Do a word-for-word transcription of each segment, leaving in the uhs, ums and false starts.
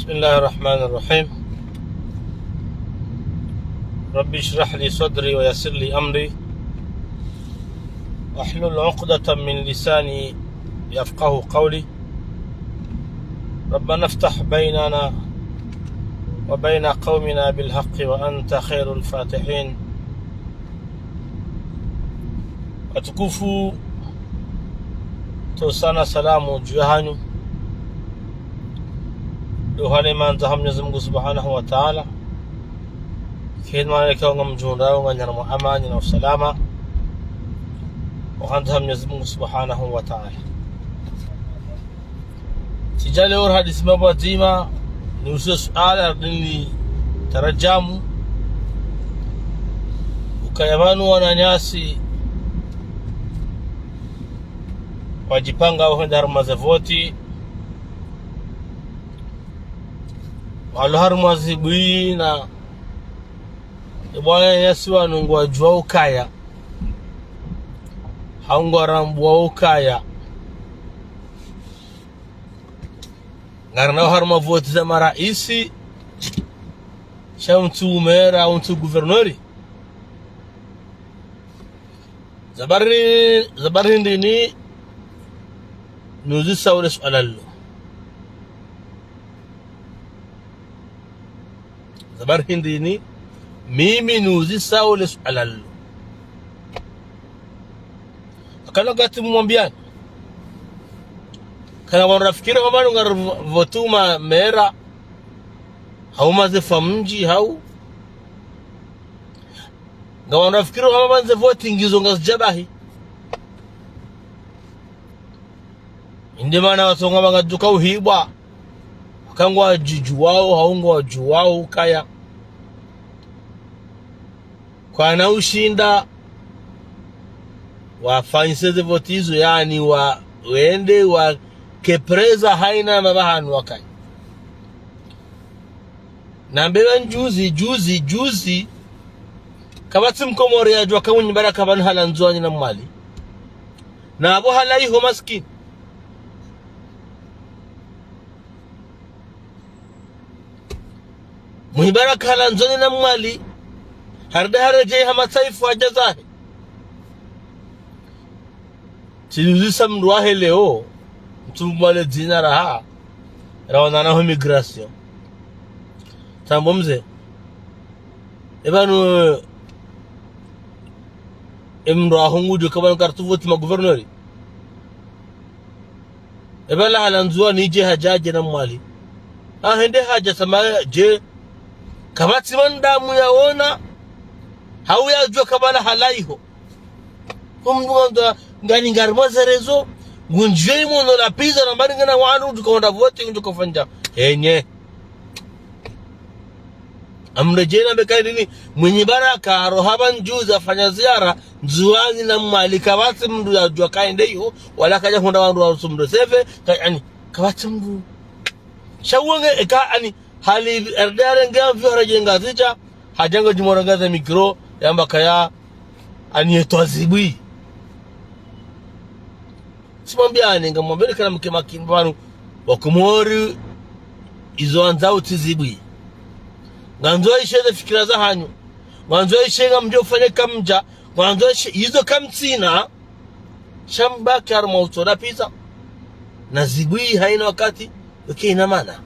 بسم الله الرحمن الرحيم. رب اشرح لي صدري ويسر لي أمري واحلل عقدة من لساني يفقه قولي. ربنا افتح بيننا وبين قومنا بالحق وأنت خير الفاتحين. Watukufu, ntsontsaha salamu dju yahanyu. Ndo hale mandza ha Mwenyezi Mungu Subhanahu wa Ta'ala. Keni mwana eka ngamdjundao nganyi harumwa amani na usalama. Wa handza ha Mwenyezi Mungu Subhanahu wa Ta'ala. Tsidja leo rihadisi mambo madzima, niuzise suala ridini tarajamu. Ukaya pvanu wananyasi wadjipanga wahenda harumwa ze voti. Walo harumwa zibwi na, e bwana, wananyasi wanu ngwadjuao ukaya, hau ngwarambuao ukaya, ngarendao harumwa voti za maraisi, sha untsu umera, untsu guvernori. Za bari, za bari ndini, niuzisao le suala lilo. Za bari ndini, mimi niuzisao le suala lilo. Akana wakati mumwambiani. Kana wanu rafikiri kwamba ngarivotuma mera, hau mazefu mdji, hau. Nga wanu rafikiri kwamba ze voti ngizo ngazidjabahi. Inde mana watsonga manga duka uhibwa. Wakangwadjudjuwao, hau ngwadjuwao ukaya kwana ushinda wafanyise ze voti izo, yaani wa, wende wake preza haina mapvahanu wakaya. Nambe pvanu juzi, juzi, juzi, kapvatsi Mkomori yadjuwa ka Mwinyi Baraka pvanu hala Ndzuwani na Mwali. Na apvo hala iho maskini. Mwinyi Baraka hala Ndzuwani na Mwali, harudi haredjei ha matsaifu hadja zahe. Tsiniuzisa mndru wahe leo, mtsumbwale dzina raha, raonana ho immigration. Tsambo mze. E pvanu, e mndru waho ngudjo ka pvanu kartsu voti maguvernori. E pvala hala Ndzuwani dje hadja hadje na Mwali. Ahende hadja samba dje. Kapvatsi mwanadamu yaona. Hau yadjuwa ka pvala hala iho. Ko mndru ngandza, ngani ngarimwa ze réseaux, ngundjiyo imono la pizza na mbali ngena wanu, udjo ka wenda voti, udjo ka fanya. Enye. Amredjei nambe ka ndini, Mwinyi Baraka, haroha pvanu juzi hafanya ziara, Ndzuwani na Mwali, kapvatsi mndru yadjuwa ka hende iho, wala kadja hundra wandru wa usumdo seve, ka, yaani, kapvatsi mndru. Sha wonge, eka, yaani, hali, erdere nge amvi haraje Ngazidja, hadja ngodjimorengeza mikro, yamba kaya, yaani yetwa zibwi. Tsimwambiani, ngamwambiani kana mke makini pvanu, Wakomori, izo wandzao tsi zibwi. Ngandzo ishe ze fikira zahanyu. Ngandzo ishe ngamdjo fanya kamdja. Ngandzo ishe, izo kamtsina. Sha mbaki harumwa utsoda pizza. Na zibwi haina wakati, uke ina mana.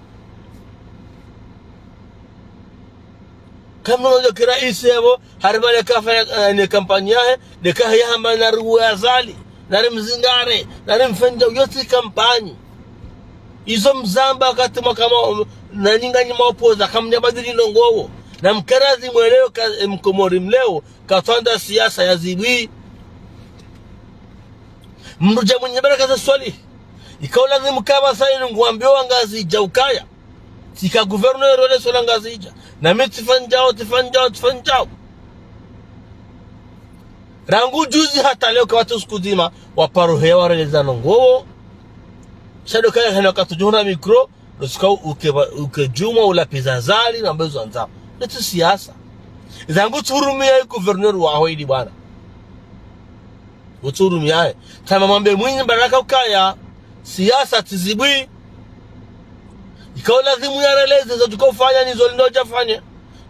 Kamwe ngodjo kira isi yapvo, hari pvale kafanya, eh, ne kampanyi yahe, ndeka yahamba nari uwe Azali, nari mzingare, nari mfende, iyo tsi kampanyi. Izo mzamba wakati mwaka ma, na nyinyi nganyi maopoza, kamdja badili ndrongoo. Na mkarazi mwelewe ka, eh, Mkomori mleo, katswandza siasa ya zibwi. Mndru dja Mwinyi Baraka za swali. Ikao lazimu kaba sa inu ngwambio wa Ngazidja ukaya. Tsika gouverneur ole sola Ngazidja. Na mi tsifanyao, tsifanyao, tsifanyao. Rangu juzi hata leo kapvatsi usiku dzima, waparo heya wareleza ndrongoo. Sha ndo kaya hena wakati udjo huna mikro, ndo tsika uke, uke djumwa ula pizza Azali, na mbezo andzao. Ndetsi siasa. Zangu tsuhurumia i gouverneur waho ili bwana. Utsurumiaye. Tsamba mwambe Mwinyi Baraka ukaya, siasa tsi zibwi. Ka ulazimu yareleze zo tuko fanya nizo lindo jafanya.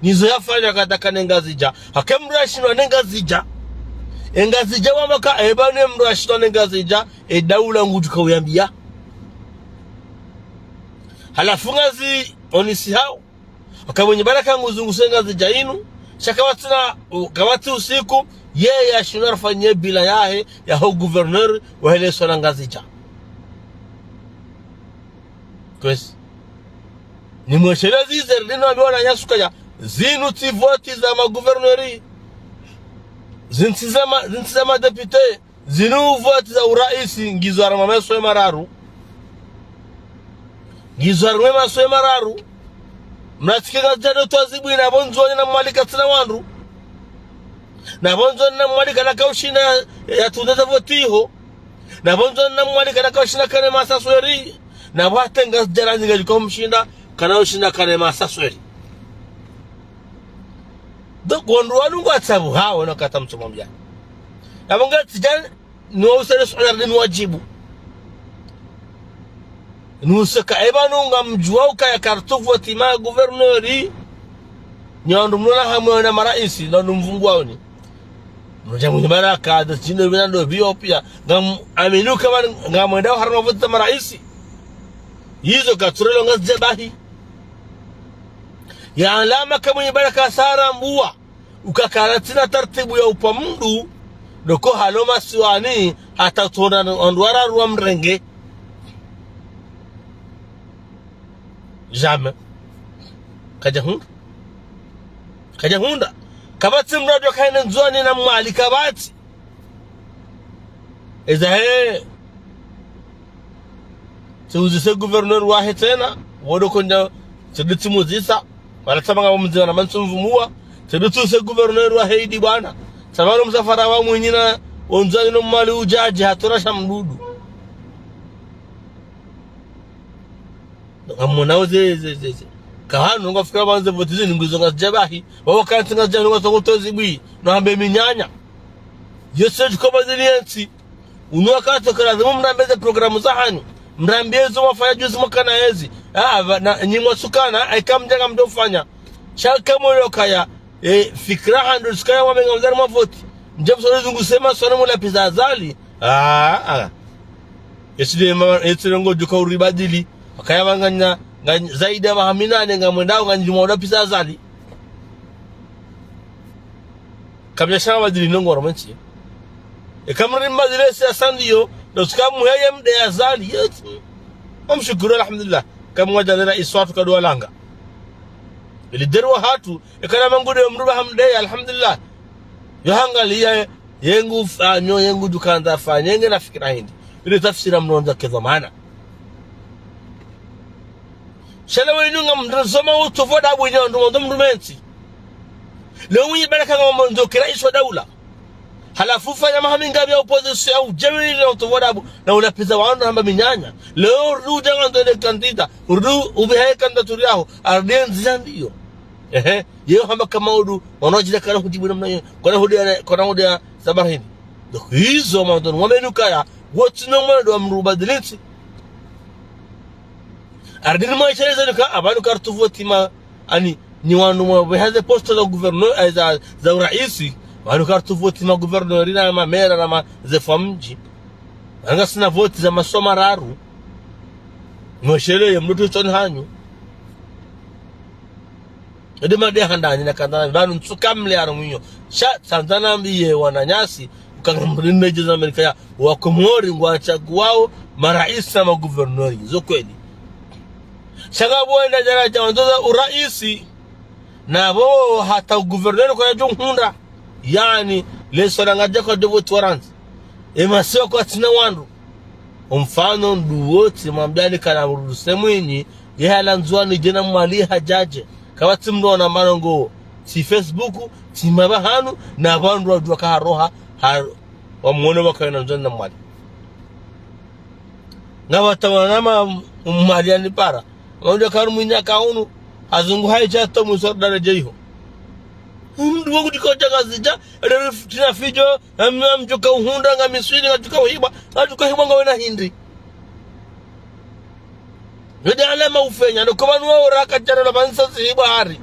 Nizo yafanya katsaka ne Ngazidja. Hake mdru yashindwa ne Ngazidja. E Ngazidja wamba ka eba ne mdru yashindwa ne Ngazidja. E daula ngudjo ka uyambia. Halafu ngazi onisi hao. Haka mwenye baraka nguzunguse Ngazidja inu. Sha kapvatsi na, kapvatsi usiku. Yeye yashindwa rafanye bilan yahe, yaho gouverneur, wahe le swala Ngazidja. Kwezi. Nimwesheleze zeri linu ambiwa na nyasuka ya. Zinu tsi voti za ma gouverneur. Zinu tsi za ma, zinu tsi za ma député. Zinu voti za uraisi, ngizo harumwa maswe mararu. Ngizo harumwa maswe mararu. Mnatike Ngazidja ndo twazibu ina pvo Ndzuani na Mwali katsina wandru. Na pvo Ndzuani na Mwali kana kaushinda ya, ya tunda za voti iho. Na pvo Ndzuani na Mwali kana kaushinda kane masasweri. Na pvo hata Ngazidja la nzinga jiko mshinda, kana ushinda kane masasweri. Donc, wandru wanu ngwatsabu hawo na kata mtsu mwambia. Na pvo Ngazidja, nuwause le suala linu wajibu. Nuwause ka eba nunga mdjuwa ukaya kartsu voti ma gouverneur. Nyi wandru mlona hamu ya wena maraisi, na wandru mvungu waoni. Mdja mwenye baraka, da zinu vina ndo vio pia. Ngam aminu kama ngamwenda harumwa voti za maraisi. Yizo katsurelo Ngazidja bahi. Ya alama ka mwenye baraka sara mbuwa. Ukakala tsina tartibu ya upva mdru, ndo ko halo masiwani, hata tsona wandru wararu wamrenge. Jamais. Kadja hundra. Kadja hundra. Kapvatsi mdru yadjo kaye ne Ndzuani na Mwali kapvatsi. Eza he. Tsi uzise gouverneur wahe tsena, wodo kondja, tsi ndo tsi muzisa, wala tsamba nga mzima na mantsu mvumuwa, tsi ndo tsi uzise gouverneur wahe idi bwana. Tsamba no msafara wa Mwinyi na, wo Ndzuani no Mwali udjadji, hatora sha mdudu. Ngamwona wo ze, ze, ze, ze. Kahanu, ngafikira pvanu ze voti zinu ngizo Ngazidja bahi. Wawo kantsi Ngazidja nunga songo tozi bwi. No hambe minyanya. Yose tuko bazili yentsi. Unu wakati kala zimu mrambe ze programu za hanyu. Mrambe zo wafanya juzi mwaka na yezi. Ah, va, na, nyi mwasukana, aika mdjanga mdjofanya. Sha kamwe lo kaya, e, fikira hando zikaya wamenga mzari mwa voti. Mdje msole zungu sema sone mula piza Azali. Ah, ah. Yesi de ma, yesi de ngo djuka uribadili. Wakaya wanganya, nganya, zaidi ya maha minane ngamwendao nganyi mwa ula piza Azali. Kabla shama badili nongo wa romanti. E kamri mbadili siasa ndiyo, ndo tsika muheye mde Azali. Yesi. Amshukuru, alhamdulillah. Kamwa djalera iswatu kaduwa langa. Ili derwa hatu, e kana mangude mruba hamde, alhamdulillah. Yo hangaliya, yengu fanyo, yengu dukanda fanyo, yenge na fikira hindri. Ile tafsira mlonda ke dhwamana. Sha le wenu ngamdru zoma utovu wa dabu nyo, ndo ndo mdru mentsi. Leo mwenye baraka ngamdru ke raisi wa daula. Halafu fanya maha mingavi ya opposition ya udjewe ile utovu wa dabu, na unapiza wandru hamba minyanya. Leo urudi udja ngando ne kandida, urudi ubihaye kandidaturi yaho, arudi ndzia ndiyo. Ehe, yeo hamba kama udu, wano jida kana hujibu namna yeo. Kona hudia, kona hudia sabarhini. Donc, hizo mwandzoni, wamenu kaya, wontsi no mwendo wa mdru ubadili ntsi. Ardini mwa ishereza nuka, apvanu kartsu voti ma, ani, ni wanu mwa, behaze poste za gouverneur, eh, za, za uraisi. Apvanu kartsu voti ma gouverneur, na ma maire, na ma zefu wa mdji. Anga sina voti za maswa mararu. Mweshele ye mdru tsoni hanyu. Ede made handani na kandana, pvanu ntsuka mle anu mwinyo. Sha, tsandzana mbiye wananyasi, ukanga mdru nne jeza Amerika ya, wa Komori ngwa chaguwao, maraisi na magouverneur, zo kweli. Sha ngapvo wenda djaraja wandzo za uraisi, na pvo hata gouverneur kwa yadjo hundra. Yani, leso la ngadja kwa djovo twarandzi. E masiwa kwatsina wandru. Omfano nduwo tsi mwambiani kana mdru se Mwinyi, ye hala Ndzuani djena Mwali hadjadje. Kapvatsi mdru wana marongo, tsi Facebook, tsi mapvahanu, na wandru wadjuwa kaharoha, ha, wamwone wakayona Ndzuani na Mwali. Ngapvatawana ma, Mwali yanipara. Wandru karu Mwinyi ka unu, hazungu hayi chato mwiso daraja iho. Mdru wangu diko dja Ngazidja, ere tina fidjo, na mdjuka uhundra, nga miswili, nga djuka uhibwa, nga djuka uhibwa nga wena hindri. Yo nde alama ufenya, no komanu wa ora kadjana na pvanisa zihibwa hari.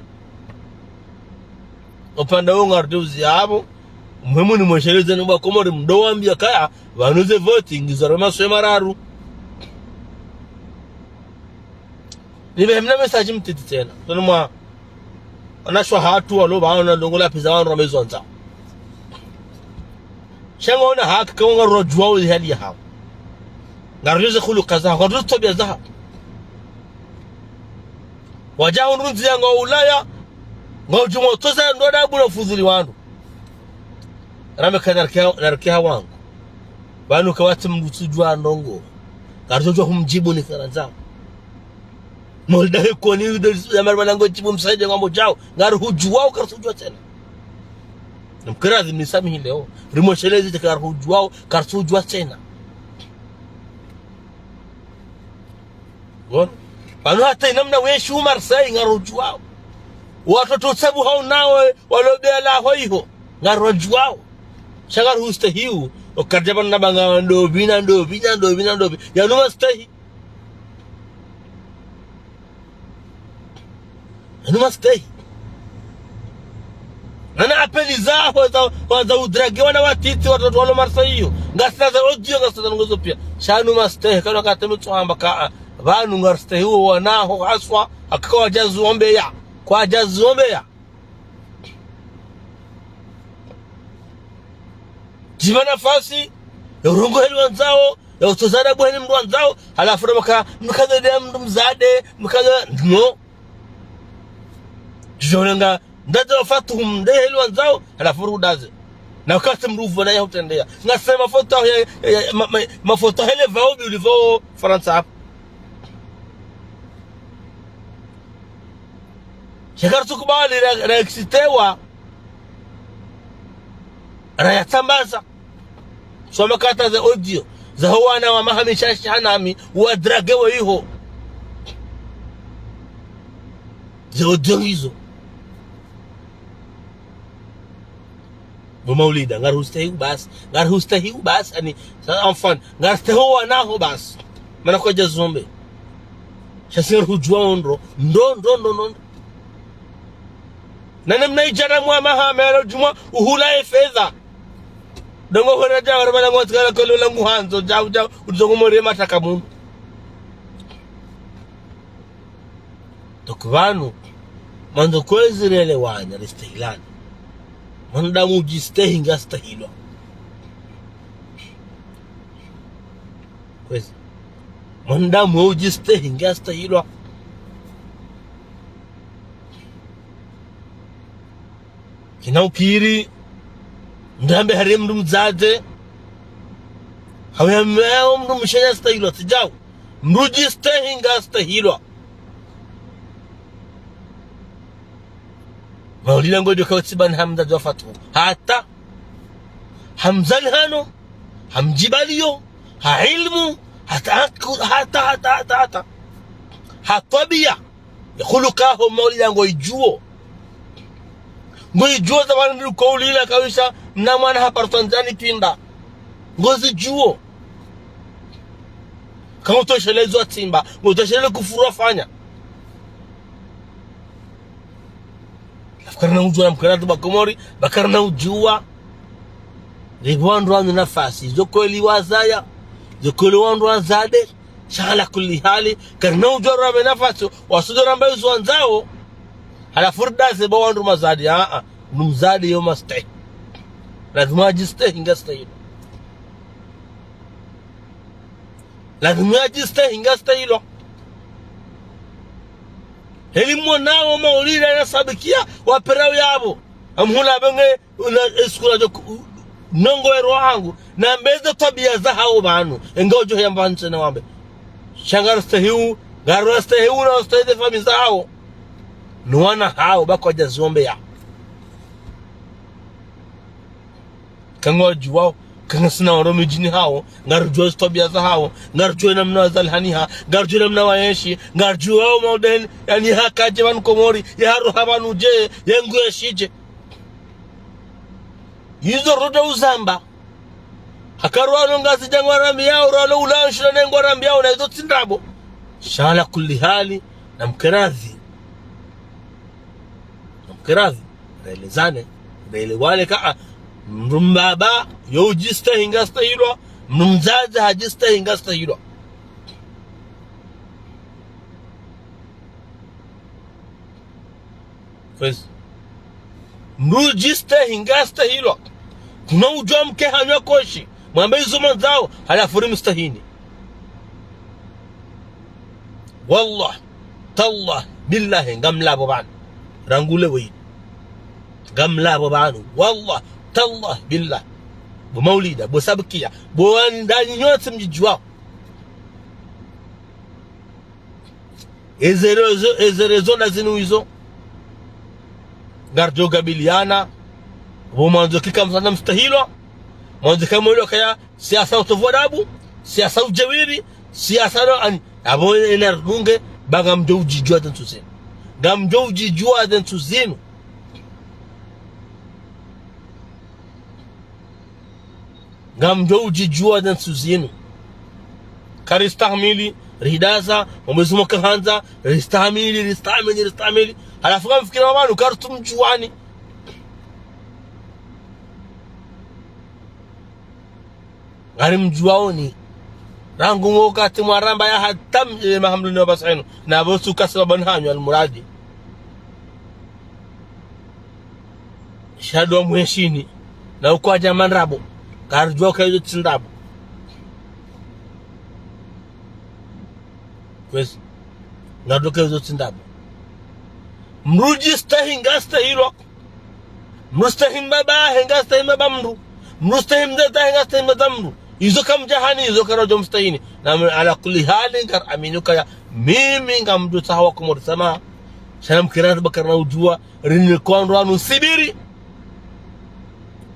Opvanda wo ngarudi uzi yapvo. Muhimu nimwesheleze no wakomori mdo wambia kaya, pvanu ze voti, ngizo rema swe mararu. Nipve mna message mtiti tsena. Tsono mwa, wanashe wahatru walo pvanu na ndrongoo la pviza wanu ramezwa ndzao. Sha ngwaona haki, ka ngarudjuwao ze hali ya hawo. Ngarudjuwao ze huluka zahawo, ngarudjuwao ze twabiya zahawo. Wadja hundru ndziya ngwa Ulaya, ngwa udjumwa utoza ndo adabu na ufudhuli wandru. Rame ka narike ha-, narike ha wangu. Pvanu kawatsi mdru tsudjuwa ndrongoo. Ngarudjuwa humdjibu ni Farantsa. Maulida hekoni, ya mara pvanu ngodjibu msaidie ngambo djao. Ngarudjuwao, karudjudjuwa tsena. Namkiradhi mnisamihi leo. Rimwesheleze te ngarudjuwao, karudjudjuwa tsena. Ngono. Pvanu hata inamna weshi u Marseille ngarudjuwao. Watoto tsabu hao nawe, walo beya laho iho. Ngarudjuwao. Sha ngaruhustehiwu, okadja pvanu na banga ndopvi na ndopvi na ndopvi na ndopvi. Yanu mastehi. Yanu mastehi. Ana apeli zaho za, za udrage wana watiti watoto walo Marseille iyo. Ngasina za audio, ngasina za ndrongoo zo piya. Sha yanu mastehi, kanu kateme tsuhamba ka, ah, pvanu ngarstehiwu wanaho haswa, haka kwadja zombeya. Kwadja zombeya. Djima nafasi, ya urongowa heli wandzao, ya utoza adabu heli mdru wandzao, halafu ramaka, mkaze de mdru mdzadze, mkaze, no. Djidjo ulenga, mdzadze wa Fatuhu mde heli wandzao, halafu rudaze. Na wakati mdru uvona ya hutrendeya. Ngasina mafoto ya, ya, ya, ma, ma, mafoto hele pvao bi ulipvo Farantsa hapvo. Sha karitsukubali ra, ra excitewa. Raya tsambaza. Soma kata ze audio. Zaho wana wa maha mishashi hanami, wadrage wo iho. Ze audio ngizo. Bo Maulida, ngarihustehiwu basi. Ngarihustehiwu basi, ani, sa, enfin, ngaristehiwu wanaho basi. Mana kwadja zombe. Sha si ngarihudjuwa ondro. Ndo, ndo, ndo, ndo, ndo. Na namna idjana mwa maha melo djumwa uhula efedha. Ndrongoo hwera dja wara pvala ngwatsi kala kolo langu handzo, djau, djau, udzongo more mataka munu. Donc pvanu, mwandzo kwezi relewane, ristehilane. Mwanadamu udjistehi ngastehilwa. Kwezi. Mwanadamu udjistehi ngastehilwa. Kina ukiri, mdru yambe hari mdru mdzadze, hau yambe mdru mshe ngastehilwa, tsi djau. Mdru udjistehi ngastehilwa. Maulida ngodjo kawo tsiba ni ha mdzadze wa Fatuhu. Hata. Ha mdzani hano, ha mdjibaliyo, ha ilmu, hata, hata, hata, hata, hata. Ha twabiya. Ye huluka ho Maulida ngoidjuwo. Ngoidjuwo za pvanu ndru ko ulila kawisha mna mwana haparisa ndzani pinda. Ngozidjuwo. Ka ngutoshelezwa tsimba, ngutoshelezwa kufuru wafanya. Halafu karina udjuwa na mkana tu ba Komori, ba karina udjuwa. Ripve wandru wanu nafasi, zo kweli wazaya, zo kweli wandru wazade, sha ala kulli hali, karina udjuwa ripve nafasi, wasudjo ramba izo wandzao, halafu ridaze ba wandru mazade, a, a, mdru mdzadze yo mastehi. Lazima adjistehi ngastehilwa. Lazima adjistehi ngastehilwa. Heli mwonao Maulida nasabikiya, wapvira uyapvo. Amhula benge, una eskula djo ku-, nongo ero wangu. Na mbeze twabiya zahawo pvanu. Enga udjo heyamba ntsena wambe. Sha ngaristehiwu, ngaristehiwu na ustehi ze famiyi zahawo. No wana hawo, ba kwadja zombeya. Ka ngwadjuwao, ka ngasina wandru midjini hawo, ngaridjuwa ze twabiya zahawo, ngaridjuwa namna wazalihaniha, ngaridjuwa namna wayenshi, ngaridjuwa wo maudeni, yani hakadje pvanu Komori, ye haroha pvanu dje, ye nguyenshi dje. Izo rodjo uzamba. Haka rwalo Ngazidja ngwarambiyao, rwalo Ulaya nshila ne ngwarambiyao, na izo tsi ndrabo. Sha ala kulli hali, namkeradhi. Namkeradhi. Raelezane. Raelewane ka, ah, mdru mbaba, yo udjistahi ngastahilwa, mdru mdzadze hadjistahi ngastahilwa. Kwezi. Mdru udjistahi ngastahilwa. Kuna udjua mke hanywa koshi. Mwambe izo mwandzao, halafu rimstahini. Wallah, tallah, billah, ngamlapvo pvanu. Rangu leo hili. Ngamlapvo pvanu. Wallah, tallah, billah. Bo Maulida, bo Sabkia, bo wandani nyontsi mdjidjuao. Eze raison, eze raison nda zinu izo. Ngaridjo kabiliana. Bo mwandzo kika msana mstahilwa. Mwandzo kamwelwa kaya siasa utovu adabu. Siasa ujawiri. Siasa no ani. Abo ena ridunge. Ba ngamdjo udjidjua ze ntsu zinu. Ngamdjo udjidjua ze ntsu zinu. Ngamdjo udjidjua ze ntsu zinu. Karistahamili, ridaza, omwezi mwaka handza, ristahamili, ristahamili, ristahamili. Halafu ngamfikira wanu, karitsumdjuani. Ngarimdjuaoni. Rangu wakati mwaramba ya hata m-, eh, mahamluni wa basinu. Na bo suka sababu nhanyu almuradi. Sha ndo mweshini. Na ukwadja mandrabo. Karidjua ka izo tsi ndrabo. Kwezi. Ngaridjua ka izo tsi ndrabo. Mdru udjistahi ngastahilwa. Mdru ustahi mbaba, he ngastahi mbaba mdru. Mdru ustahi mdzadze, he ngastahi mdzadze mdru. Izo kamdjahani, izo karadjo mstahini. Na m-, ala kulli hali, ngariamini kaya mimi ngamdjo tsaha wa Komori samaha. Sha namkeradhi ba karina udjua, rini kwandru wanu sibiri.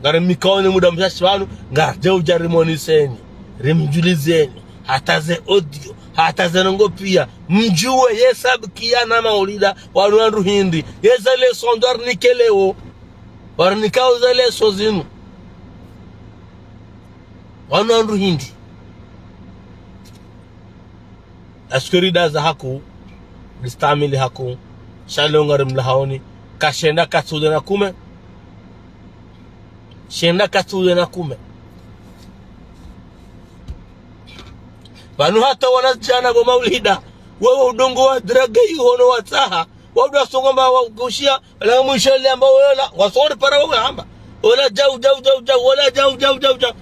Ngarimnikaoni muda mshashi wanu, ngaridjo udja rimoniseni, rimdjulizeni, hata ze audio, hata ze ndrongoo pia, mdjue ye Sabkia na Maulida, wanu wandru hindri, ye ze leçon ndo warinikelewo, warinikao ze leçon zinu. Wanu wandru hindri. Askeri daza haku, ristahamili haku, sha leo ngarimlahaoni, kashenda katsude na kume. Shenda katsude na kume. Pvanu hata wanazidjana bo Maulida, wewe udungo wa drague ihono watsaha, wabda songo mba wakushia, wala mwisho le amba wola, wasori para wewe amba. Wola djau, djau, djau, djau, wola djau, djau, djau, djau.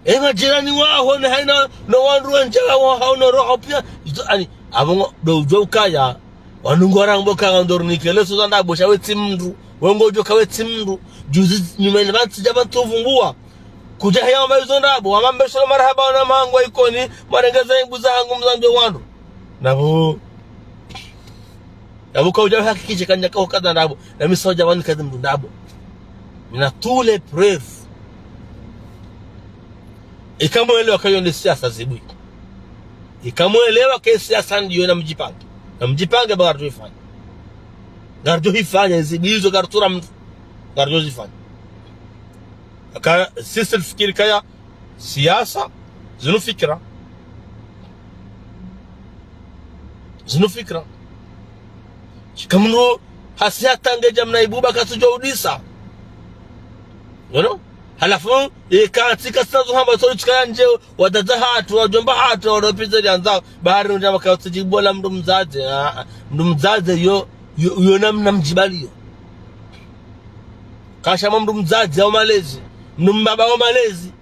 E majirani waho ne haina no wandru wendji waho hau no roho pia. Izo, ani, abo ngo, ndo udjua ukaya. Wanu ngwarambo ka ngandori nikele so zanda bo sha we tsi mdru. We ngodjo ka we tsi mdru. Juzi nyuma ni pvatsi dja pvatsu vumbua. Kudja heya wamba izo ndrabo, wamba mbesho marahaba wana mangu wa Ikoni, mwarengeza imbuzi hangu mzambe wandru. Nabo. Nabo kaudja hakikishe kanyaka ukadha ndrabo, na mi sa udja wani kadhi mdru ndrabo. Mina tule preuve. Ika mwelewa ka iyo nde siasa zibwi. Ika mwelewa ka siasa ndiyo namdjipange. Namdjipange ba ngaridjo ifanya. Ngaridjo ifanya, zibwi izo ngaritsu ra mdru. Ngaridjo zifanya. Aka sisi rifikiri kaya siasa, zinu fikira. Zinu fikira. Shika mdru hasi hata ngedja mna ibuba katsudjo udisa. Ngono? Halafu, e, katsika sina zo hamba so tsikaya ndje, wadzadze hatru, wadjomba hatru, wano pizza lyandzao, bahari ndja maka utsijibu wala mdru mdzadze, ah, ah. Mdru mdzadze yo, yo, yo namna mdjibaliyo. Kasha mwa mdru mdzadze wa malezi, mdru mbaba wa malezi.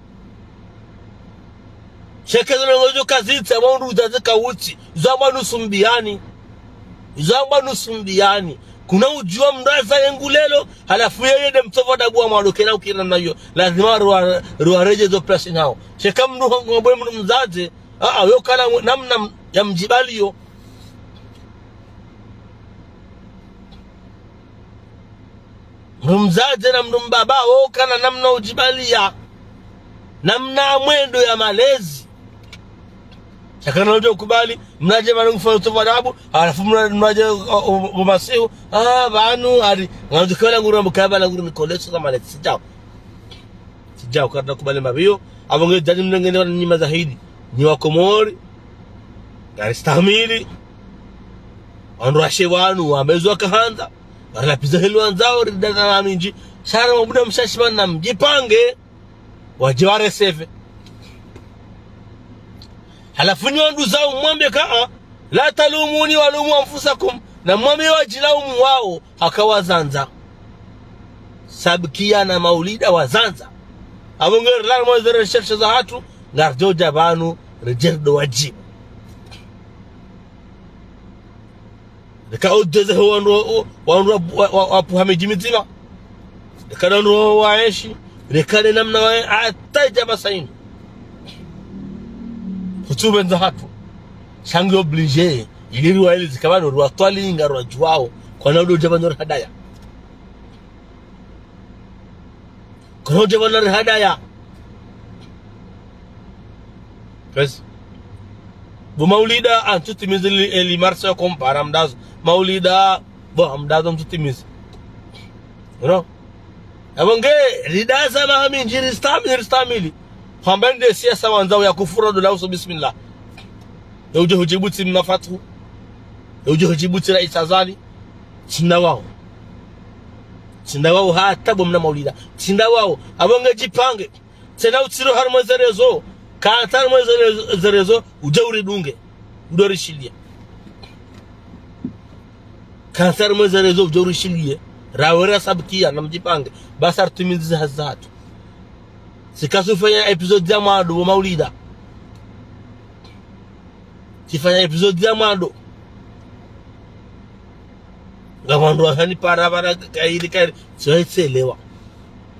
Sheke zo ndrongoo zo kazitsi, amba mdru mdzadze kautsi. Izo amba nusu mbiyani. Izo amba nusu mbiyani. Kuna udjua mdru aza yengu lelo, halafu yeye nde mtsovu adabu wa mwalo kena ukira na iyo. Lazima ruwa-, ruwaredjeze zo place nao. Sheka mdru hangu ngabwe mdru mdzadze, a, a, yo kana mwe-, namna m-, ya mdjibaliyo. Mdru mdzadze na mdru mbaba, wo kana namna udjibaliya. Namna mwendo ya malezi. Shaka na udjo kubali, mnadje mwana ngufanya utovu adabu, halafu mna-, mnadje, o, o, o masihu, ah, pvanu, hari, ngandzo kala nguri mkaba na nguri nikoleso za malezi, sidjao. Sidjao, karina kubali mapviyo, abo nge djani mnengene wana nyima zaidi. Nyi Wakomori, ngaristahamili. Wandru washe wanu wamezwa kahandza. Ngarilapiza heli wandzao, ridana na mindji. Sha ramwambuda mshashi mana mdjipange. Wadje wareseve. Halafu nyi wanduzangu mwambe ka, لا تلوموني ولوموا أنفسكم. Na mwambe wadjilaumu wao, haka wazandza. Sabukia na Maulida wazandza. Apvo nge rilala mwa ze recherche zahatru, ngaridjo udja pvanu, ridje ridjo wadjibu. Reka udeze ho wandru, wandru wa, wa, wa, wapvuha midji midzima. Reka wandru waenshi. Reka ne namna wa, hata idja pvasa inu. Kutsu pvendza hatru. Sha nge obligé. Ili riwaeleze ka pvanu riwatwali ngarwadjuwao. Kwana udjo udja pvanu rihadaya. Kwana udja pvanu rihadaya. Kwezi. Bo Maulida, antsutimizi li, eli marsa yo kompara mdazo. Maulida, bo, mdazo antsutimizi. You know? Apvo nge, ridaza maha mindji, ristamili, ristamili. Hwamba nde siasa wandzao ya kufura ndo la uso bismillah. Ye udje hudjibu tsi mna Fathu. Ye udje hudjibu tsi Raisi Azali. Tsi nda wao. Tsi nda wao hata bo mna Maulida. Tsi nda wao. Apvo nge djipange. Tsena utsilo harumwa ze réseaux. Kantsi harumwa ze réseaux, ze réseaux, udje uridunge. Udjo rishilie. Kantsi harumwa ze réseaux, udjo rishilie. Rawe ra sabukia, na mdjipange. Basi ritimizi ze hazi zahatru. Sika tsufanya épisode ya mwando, bo Maulida. Tsifanya épisode ya mwando. Nga wandru wahani para para kairi kairi. Tsiwa itselewa.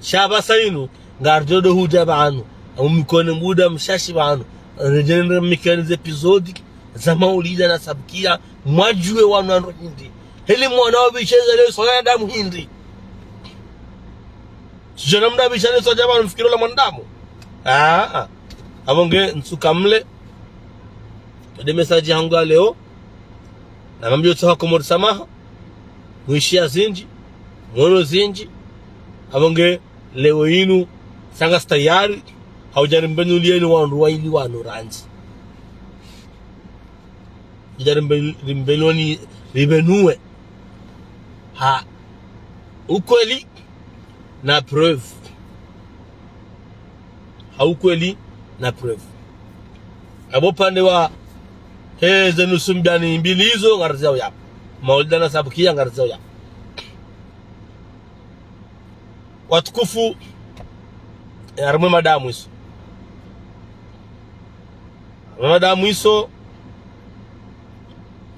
Sha pvasa inu, ngaridjo udjo hudja pvanu. Amu mikone mbuda mshashi pvanu. Ridje nde mikone ze épisode za Maulida na sabukia. Mwadjuwe wanu wandru hindri. Heli mwana wa bicheza leo sona damu hindri. Sijona mda bichane soja pvanu mfikiro la mwanadamu. Ah, ah. Apvo nge ntsuka mle. Nde message yangu ya leo. Na mambiyo tsaha Komori samaha. Mwishiya zindji. Mwono zindji. Apvo nge leo inu. Sanga stayari. Haudja rimbenulieni wandru waili wanu randzi. Idja rimbe-, rimbenoni, ribenuwe. Ha ukweli na preuve. Ha ukweli na preuve. Apvo pvandze wa he ze nusu mbiani mbili izo ngariziyao yapvo. Maulida na sabukia ngariziyao yapvo. Watukufu, eh, harumwa mada mwiso. Harumwa mada mwiso,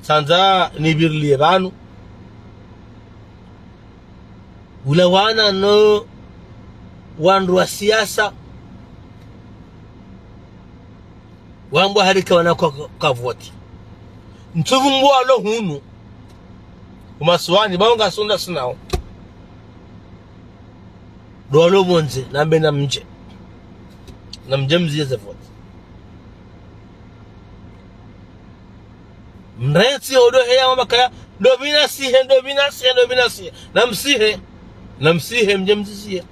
tsandza nipvirilie pvanu. Ulawana no wandru wa siasa. Wambwa harika wana kwa, kwa voti. Ntsuvu mbwa walo hunu. Umasiwani, bawo nga sunda sinao. Ndo walo pvondze, nambe namdje. Namdje mziye ze voti. Mrentsi odo heya mabakaya, ndo pvina sihe, ndo pvina sihe, ndo pvina sihe. Namsihe, namsihe mdje mziziye.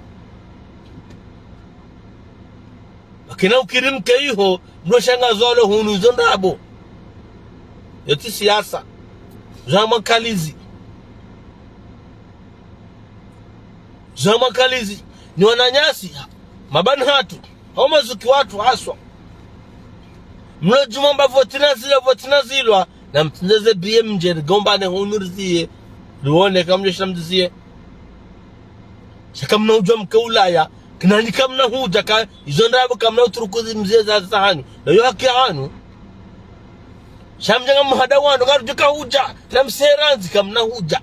Wakina ukiri mke iho, mlo shanga zolo hunu izo ndrabo. Yo tsi siasa. Zama kalizi. Zama kalizi. Ni wananyasi. Mabani hatru. Hau mazuki watru haswa. Mlo djumwa mba voti na zilwa, voti na zilwa. Namtsindze ze biye mdje, rigombane hunu riziye. Riwone kamdje sha namziziye. Sha kamna udjuwa mke Ulaya, kinani kamna hudja ka, izo ndrabo kamna utrukuzi mziye za, za hanyu. Na yo haki hanyu. Sha mdje nga muhada wanu, ngarudjuka hudja, namseranzi kamna hudja.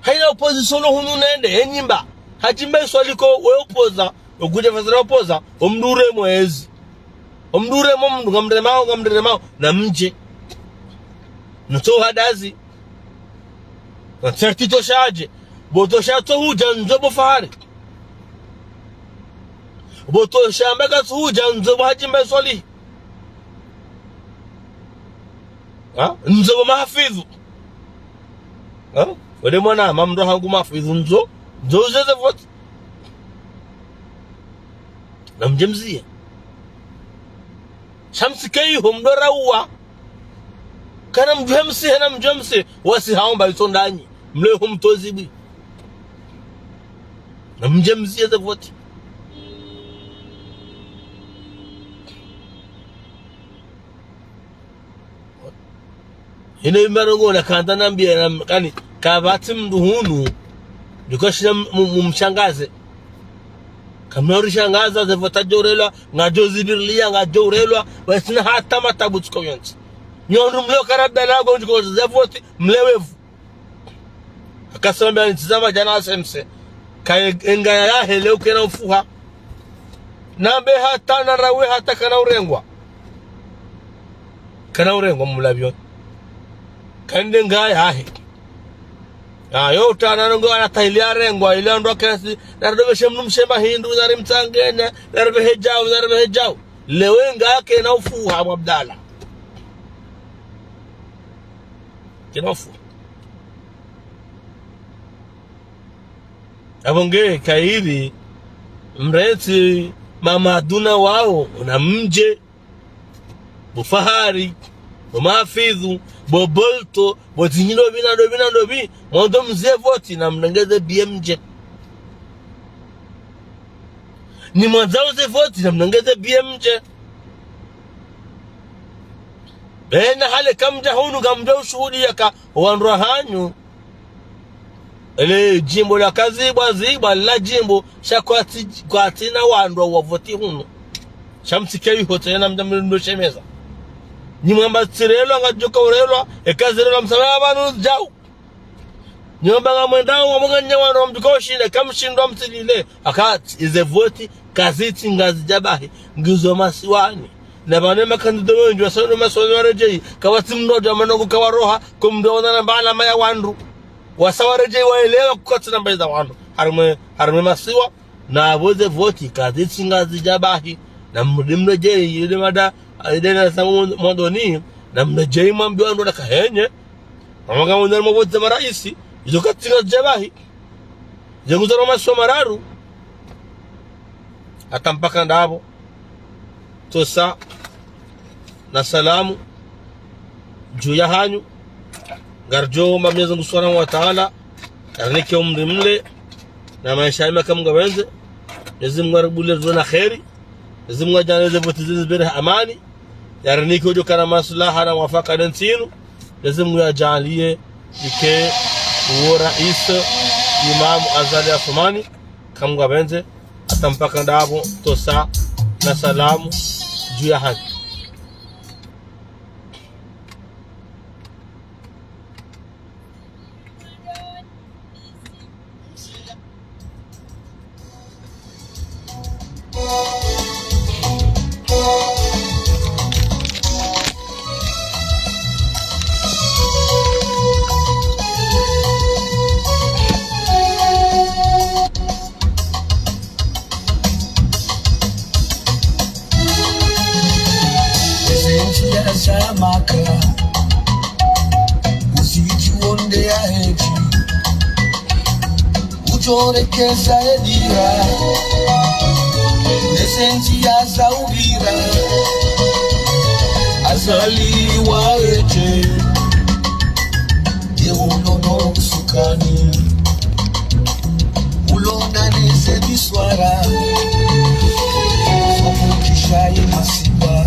Hayina opposition lo hunu nende, enyimba. Hadjimba iswali ko, we opoza, ogudja fazira opoza, omdure mwezi. Omdure mo mdru, ngamremao, ngamremao, namdje. Nutso hadazi. Na certitude shadje. Bo tosha tso hudja ndzo bo Fahari. Bo tosha mbe katso hudja ndzo bo Hadjimba Swalihi. Ha? Ndzo bo Mahafidhu. Ha? Wede mwana, mamdru hangu Mahafidhu ndzo. Ndzo uzeze voti. Na mdje mziye. Sha mtsike iho mdorauwa. Kana mdjuhe msihe na mdjuhe msihe. Wasi haomba itso ndanyi. Mle ho mtozi bwi. Na mdje mziye ze voti. Ino imarongo na kanda nambiya na kani kapvatsi mndru hunu. Ndiko shina mu-, mu-, mumshangaze. Kamna urishangaza ze voti zadjo urelwa, ngadjo zibiriliya, ngadjo urelwa, wasina hata matabu tsiko yontsi. Nyo ndru mleo karabda nago ndiko ze voti, mlewevu. Akasema mbia nitsizama djana asemse. Kaye engaya yahe leo kena ufuha. Nambe hata na rawe hata kana urengwa. Kana urengwa mulavioni. Kande ngaya yahe. Ayo utana nongo anatahili arengwa, ile ndo kesi, na ndo beshe mnu mshemba hindru, na rimtsangene, na ndo behe djau, na ndo behe djau. Lewe nga kena ufuha, Abdallah. Kena ufuha. Apvo nge kairi, mrentsi mamaduna wao, na mdje, bo Fahari, bo Mahafidhu, bo Bolto, bo zinyi ndopvi na ndopvi na ndopvi, mwando mziye voti na mrenge ze biye mdje. Ni mwandzao ze voti na mrenge ze biye mdje. Bena hale kamdja hunu kamdja ushuhudiya ka wandru wahanyu. Ele djimbo la kazibwa zibwa la djimbo sha kwatsi, kwatsina wandru wa voti hunu. Sha mtsike iho tsena mdja mdru shemeza. Nyi mwamba tsirelwa ngadjoka urelwa, eka zirelwa msamaha pvanu djau. Nyi mwamba ngamwendao, mwamba nganyi wandru mdjuka ushinde, kamshindwa mtsilile. Akati, ize voti, kazitsi ngazidja bahi, ngizo masiwani. Na pvane makandida wendji, wasanu masiwani waredjeyi, kapvatsi mndru wadja manongo kawaroha, ko mndru waona namba alama ya wandru. Wasa waredjeyi waelewa kukatsi namba iza wandru. Harimwe, harimwe masiwa, na apvo ze voti, kazitsi ngazidja bahi. Na mrudi mredjeyi, ile mada, ile na samu mwandoni, na mredjeyi mwambi wandru na kahenye. Mwamba ngamwendao mwa voti za maraisi, izo katsi ngazidja bahi. Ze nguzaro masiwa mararu. Hata mpaka ndapvo. Tosa na salamu dju yahanyu. Ngaridjo omba Mwenyezi Mungu Subhanahu wa Ta'ala yarinike umri mle na maesha mema kamwe ngapvendze. Mwenyezi Mungu aribulie dua na kheri. Mwenyezi Mungu adjaanlie ze voti zinu zipvire ha amani. Yarinike udjo kana maslaha na mwafaka ne ntsi inu. Mwenyezi Mungu yadjaanlie ike uwo rais Imam Azali Assoumani kamwe ngapvendze. Hata mpaka ndapvo, tosa na salamu dju yahanyu. Eze ndziya za Maka, uzidjuwo nde ya hedji. Udjorekeza edira, eze ndziya za upvira, Azali wa hedje. Ye ulo no usukani, ulo na neze biswara, zomukisha ye masiwa.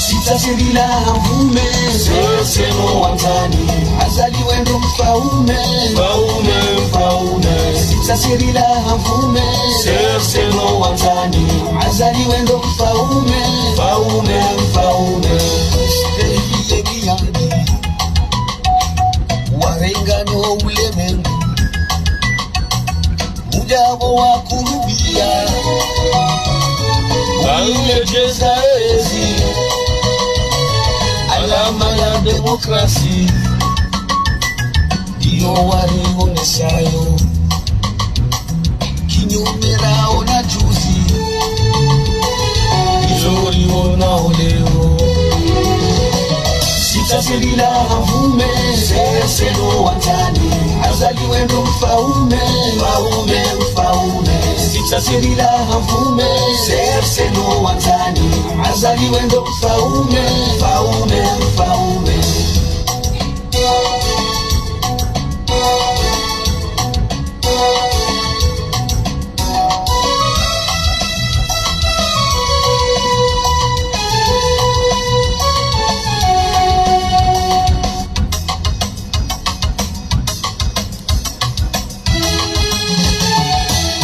Sitsa sirila ha mfaume, sese no wandzani. Azali wendo mfaume, mfaume, mfaume. Sitsa sirila ha mfaume, sese no wandzani. Azali wendo mfaume, mfaume, mfaume. Stehi ye kiyani, warenga no ulemengu. Muda wo wakurubiya, wamlejeza ezi, alama ya demokrasi, ndiyo warionesayo. Kinyume raona juzi, izo rionao leo. Sitsa Sirila ha mfume, serseno wantani, Azali wendo mfaume, mfaume, mfaume. Sitsa sirila ha mfume, serseno wantani, Azali wendo mfaume, mfaume, mfaume.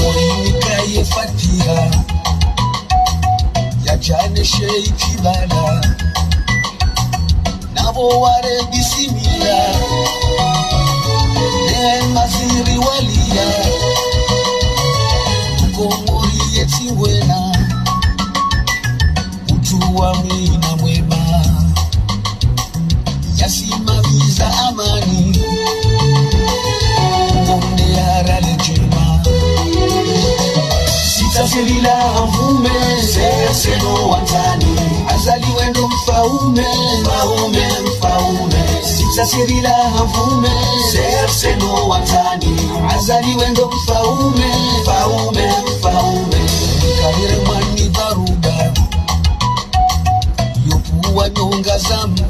Orinikaye fatiha, yadjaneshe ikibala. Nabo ware bisimila, ne maziri waliya. Komori yetsi wena, utu wa mwina mwema, yasimamiza amani, uonde yarale djema. Sitsa sirila ha mfume, serseno wantani, Azali wendo mfaume, mfaume, mfaume. Sitsa sirila ha mfume, serseno wantani, Azali wendo mfaume, mfaume, mfaume. Kabire mwani baruda, yopuwa nyonga za mbe.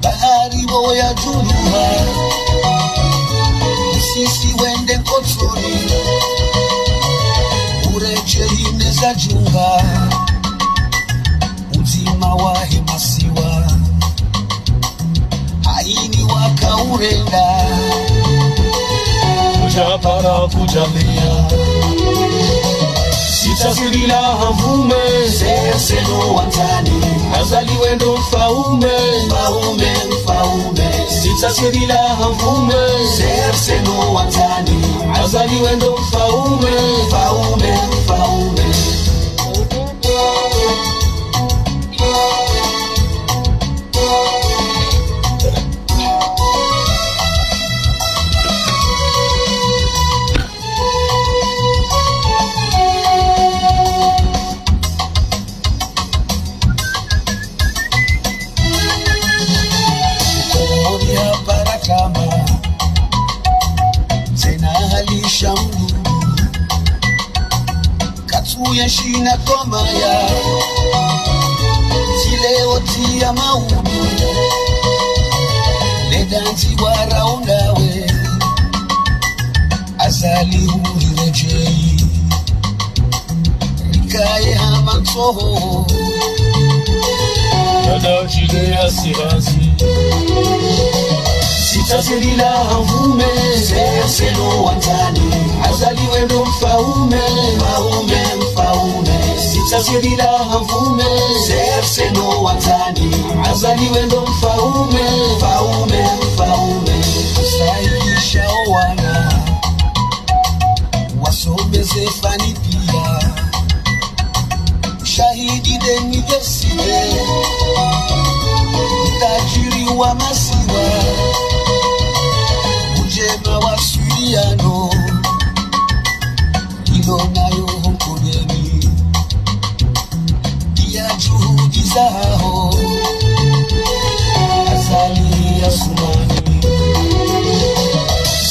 Bahari bo yadjuluha, usisi wende nkotsoni, uredjeyi neza djunga, udzima wahe masiwa, haini waka urenda, kudjapara kudjameya. Sitsa sirila ha mfume, serseno wantani, Azali wendo mfaume, mfaume, mfaume. Sitsa sirila ha mfume, serseno wantani, Azali wendo mfaume, mfaume, mfaume. Komori hapara kama, tsena halisha mdudu. Katsu ya shina tomaya, tsi leo tsi ya maudu. Leda ntsi waraonda we, Azali huriredjeyi, rikaye hama ntsoho, yada udjile ya sirazi. Sitsa sirila ha mfume, serseno wantani, Azali wendo mfaume, mfaume, mfaume. Sitsa sirila ha mfume, serseno wantani, Azali wendo mfaume, mfaume, mfaume. Saidisha owana, wasomeze fani piya. Shahidi de université, utajiri wa masiwa, udjema wa siriyano, ilo nayo honkodeni. Piya juhudi zaho, Azali Assoumani.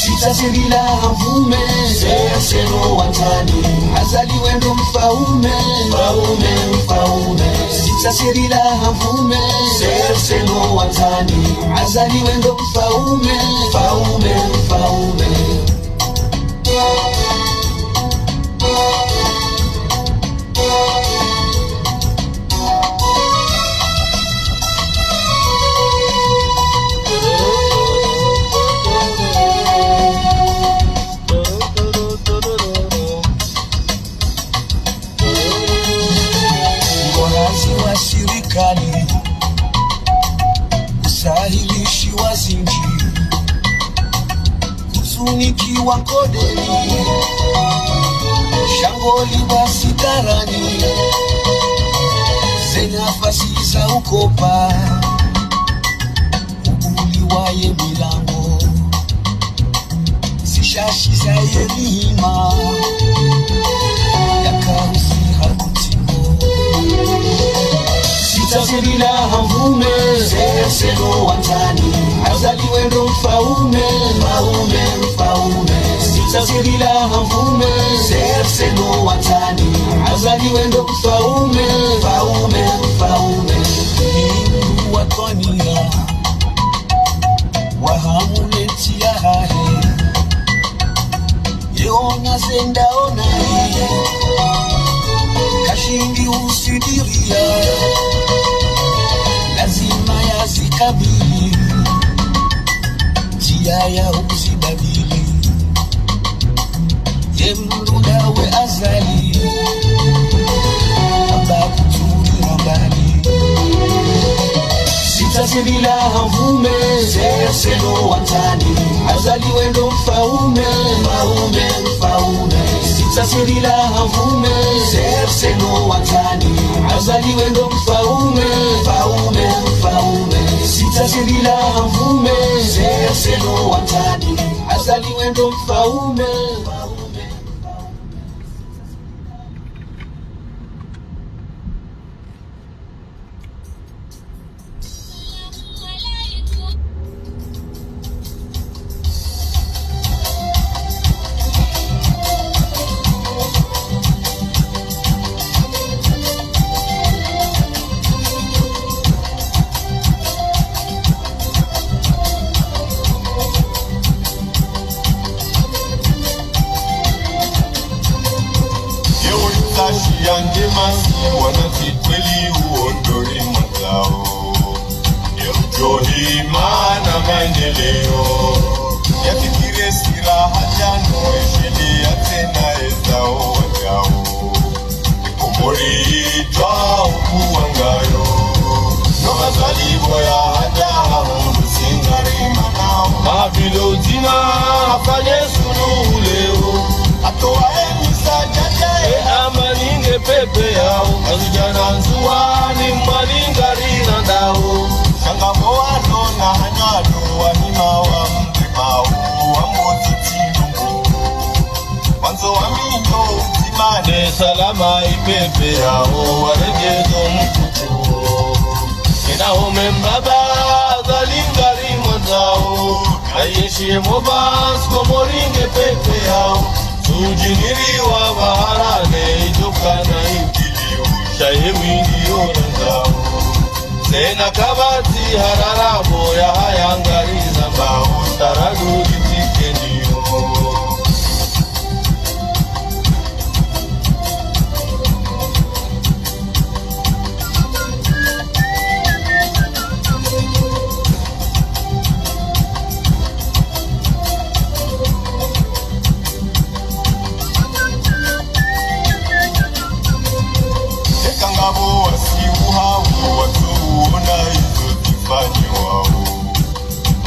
Sitsa sirila ha mfume, serseno wantani, Azali wendo mfaume, mfaume, mfaume. Sitsa sirila ha mfume, serseno wantani, Azali wendo mfaume, mfaume, mfaume. Ngohazi wa sirikali, usahilishi wa zindji, huzunikiwa nkodeni, shangoli basi karani, ze nafasi za ukopa, ubuliwa ye milango, zishashi za ye mihima, yakahusi ha kutsingo. Sitsa Sirila ha mfaume, Serse no wandzani. Azali we ndo mfaume, mfaume, mfaume. Sitsa sirila ha mfaume, Serse no wandzani. Azali we ndo mfaume, mfaume, mfaume. Mdru wa twaniya, wa hamu ne ntsi yahahe. Yona zendao naye, kashindi usitiriya, lazima yazikabili, ndziya ya uzibadili. Ye mdru ndawe Azali, amba kuturi rambani. Sitsa sirila ha mfaume, Serse no wandzani. Azali we ndo mfaume, mfaume, mfaume. Sitsa sirila ha mfaume, Serse no wandzani. Azali we ndo mfaume, mfaume, mfaume. Sitsa sirila ha mfaume, Serse no wandzani. Azali we ndo mfaume, mfaume, mfaume. Ye ulitashi yange masi wana kikweli uondori mwandzao. Ye ujohi mana maendeleo. Ya fikire sira hajano eshele ya tsena ezao wajao. Komori itwa ukuwangayo. No mazaliwa ya hata hahulu singari manao. Mavilo dzina hafanye suluhu leo. Hatowa emisa djadja e amani nge pepe yao. Kazidjana nzuwani mwani ngari na ndao. Shanga mo wano na hanyado wa hima wa mbe mao. Wa mbozi tsilungu. Wandzo wa minyo udzima ne salama ipepe yao waregezo mkutu. Ina ome mbaba Azali ngari mwandzao. Ayeshi ye mobas Komori nge pepe yao. Sudjiniri wa baharane idjokana ikiliu. Sha ye windi yo randzao. Tsena kapvatsi harara bo ya haya ngari zambao, taradudi tsikeni yo. Eka ngapvo wasi uhau watsuona izo zifanyiwao.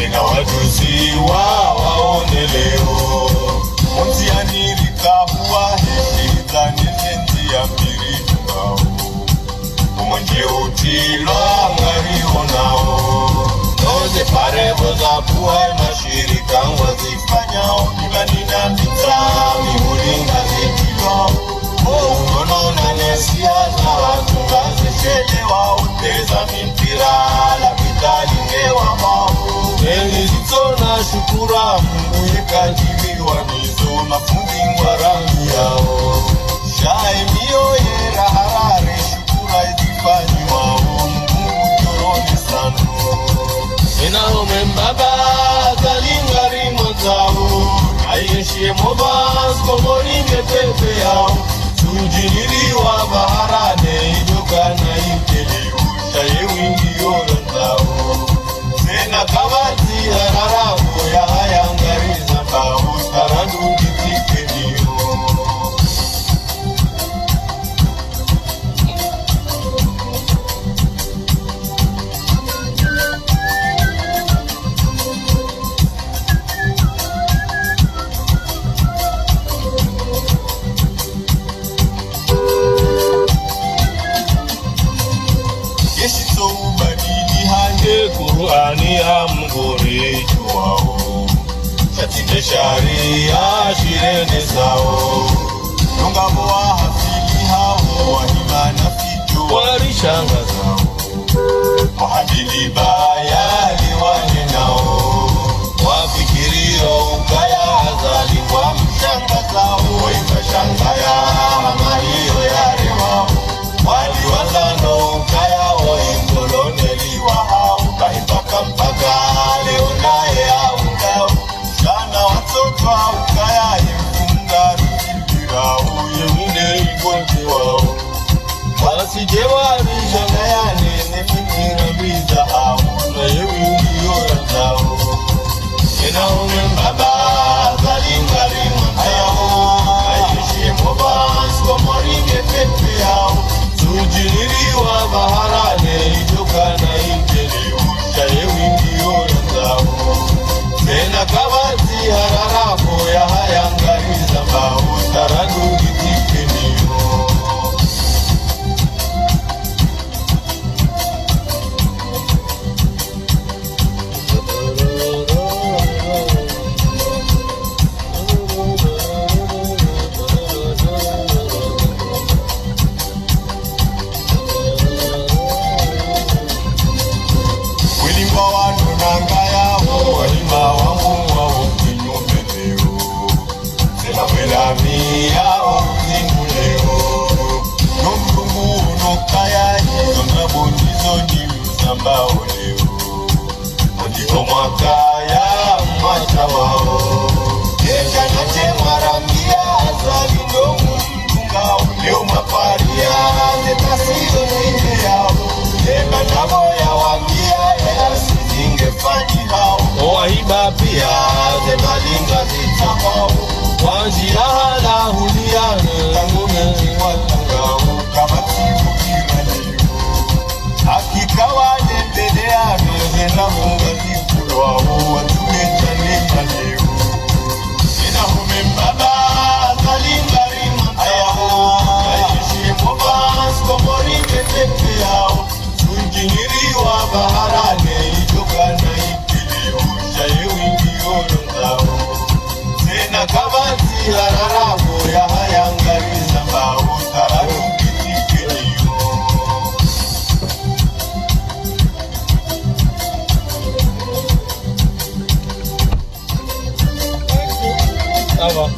Ena wajuzi wa waoneleo. Ondziani rikahuwa heshilitsa ne zendziya mbili dungao. Umwenje utrilwa ngari onao. Noze parebo za puwa emashirika ngwazifanyao. Mibani na mbitsa mihuli ngazitrilwao. O unono na nesiya za watru ngazishelewa. Uteza mipira lapitali nge wa mau. Eni zitsona shukura Mungu yekadjiliwa nizo mafundi ngwarambiyao. Sha emiyo ye raharare shukura izifanyiwao Mungu toroni sanu. Ina ome mbaba Azali ngari mwandzao. Ayeshi ye mobas Komori nge pepe yao. Sudjiniri wa baharane idjokana ikeliu. Sha ye windi yo randzao. Tsena kapvatsi harara bo ya haya ngari zambao. Taradudi tsikeni yo. Yeshitso ubadili hange Kur'ani ya Mungu ridjuwao. Sha tsi nde shariya shirendesao. Nonga bo wa hafili hao, wa hima na fidjo, wa rishangazao. Ngaya maliyo ya rema, wali wazano ukaya wo ikoloneli wahao, kaipaka mpaka leo naye aukao. Shana watoto ukaya imfunga rufilira, uye mine igonte wao. Wasidje wabisha ngayane ne fikira mbi zahao, naye wingi yo randzao. Ena ome mbaba, zalingari mwandzao. Ayishiye mova, skomori nge pepe yao. Sujiniri wa baharane, ijoka na inteli, ushaye wingi yo randzao. Ena kabati harara ko ya haya ngari zambao, taradu ngitikeni yo. Wilimba wanu nanga yawo, walimba wangu wawo kinyume leo. Sema mwela mi yawo, zinguleo. No mlungu no kaya, izo na bondizo ni msamba oleo. Ondiko mwakaya mwata wao. Yeka nache mwarambia azali ndo mdunga uleo maparia, ze tasiyo zine yao. Yeka nabo ya wambia ye asi zinge fanyi hao. Owahiba pia, ze malinga zitsa hao. Wanji ya hala huliane. Tango menji watangao, kabati bukira liyo. Hakika wale mbele ya meze na funga zikulwa, watume tane maleo. Ena home mbaba, zalingari mwandzao. Ayishiye mova, skomori nge pepe yao. Sunjiniri wa baharane, ijoka na inteli, ushaye wingi yo randzao. Ena kabati harara ko ya haya ngari zambao, taradu ngitikeni yo. Sawa.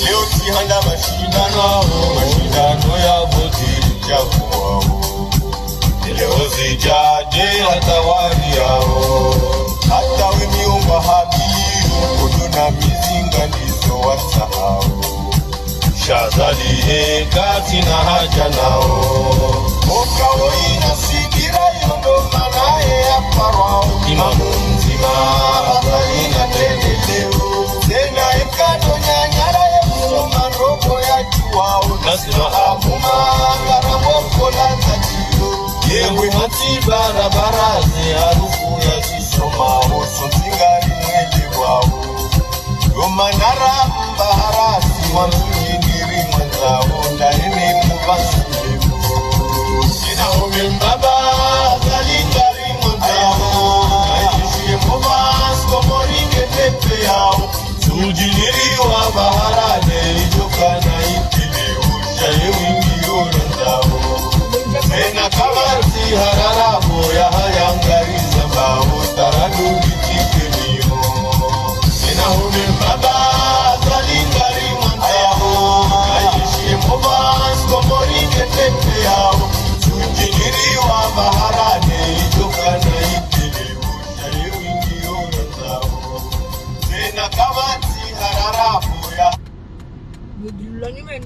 Leo tsi handa mashindano, mashindano ya voti chakuwao. Leo zidjadje hata wali yao. Hata we miomba habiru, kuduna mizinga ndizo wasahao. Shazali he katsina haja nao. Oka wo ina sidira yo ndo mana ye ya parwao. Imamu mdzima, azali na tende leo. Tsena eka ndo nyanyara ye msoma ndroko ya djuwao. Nasima amuma, ngara moko la tatiyo. Yewe matsi barabara ze harufu ya zisoma, oso ntingari mwende wao. Yo manara mbaharasi, wansu nyingiri mwandzao, nda ene mubasi leo. Ena home mbaba, zalingari mwandzao. Ayishiye mova, skomori nge pepe yao. Sujiniri wa baharane, ijoka na inteli, ushaye wingi yo randzao. Ena kabati harara ko ya haya ngari zambao, taradu ngitikeni yo. Ena home mbaba, zalingari mwandzao. Ayishiye mova, skomori nge pepe yao. Sujiniri wa baharane, ijoka na inteli, ushaye wingi yo randzao. Ena kabati harara ko ya. Ni dulu la nyumeni.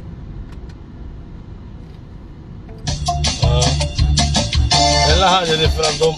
Ah. Ela ha, le référendum.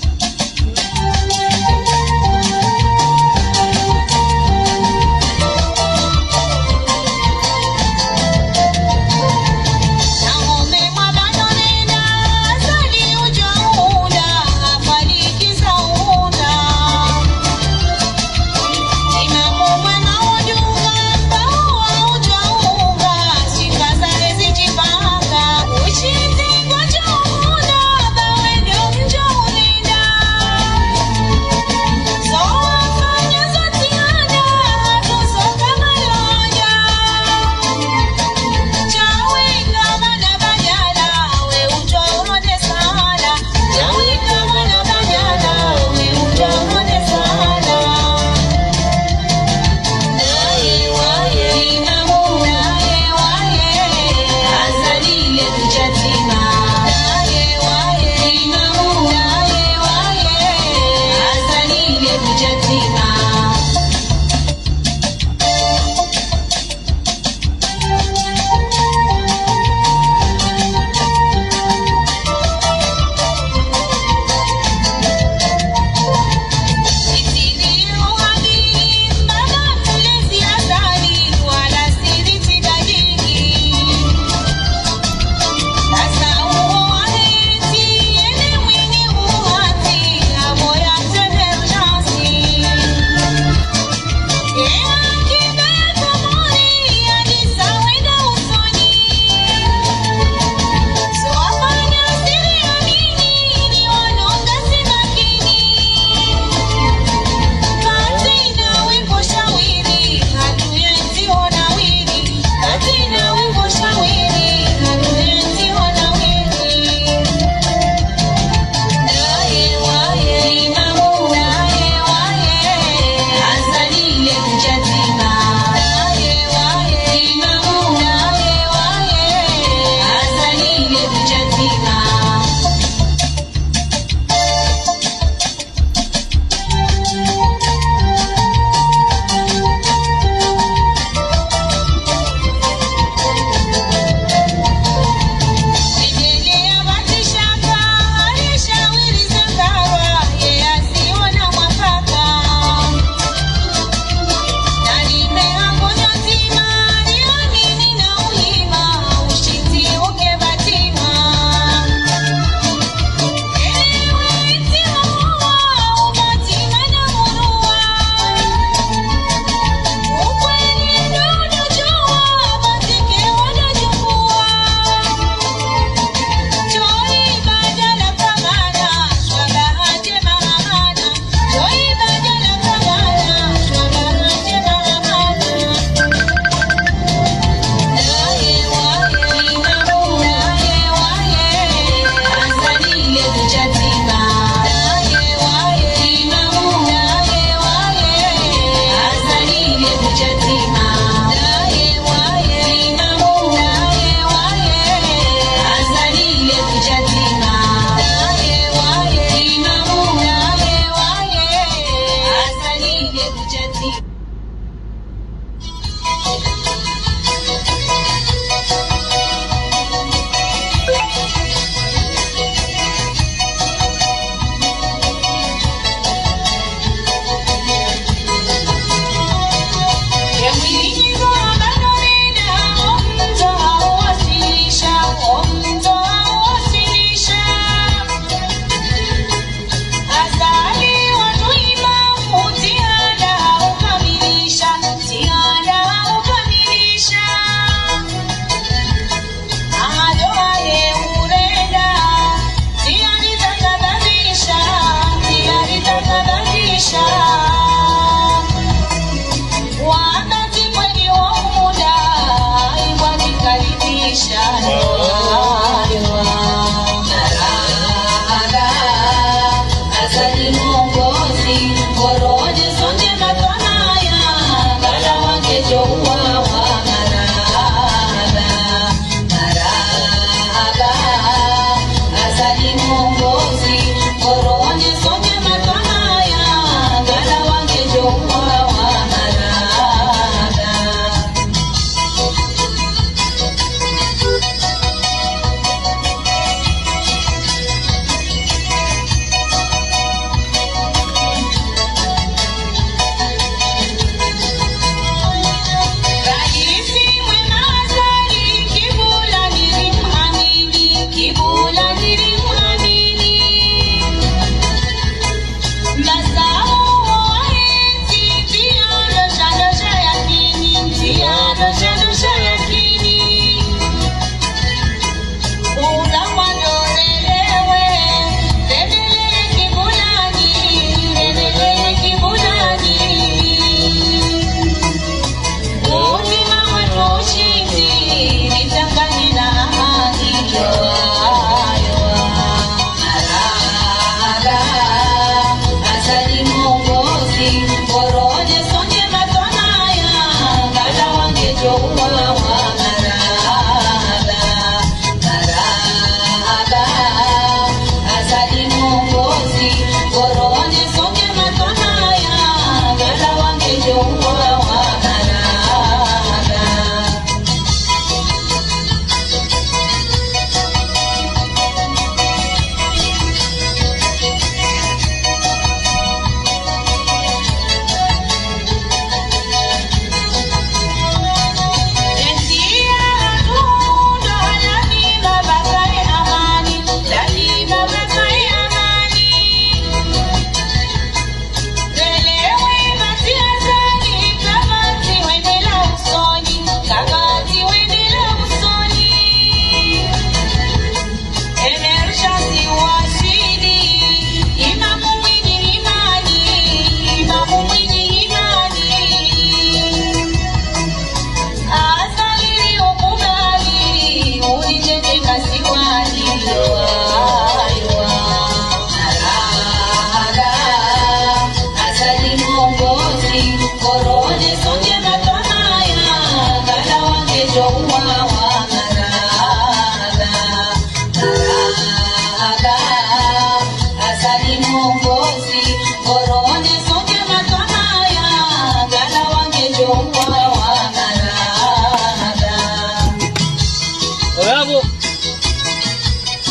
Bravo.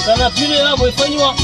Kana pile yabo ifanyiwa.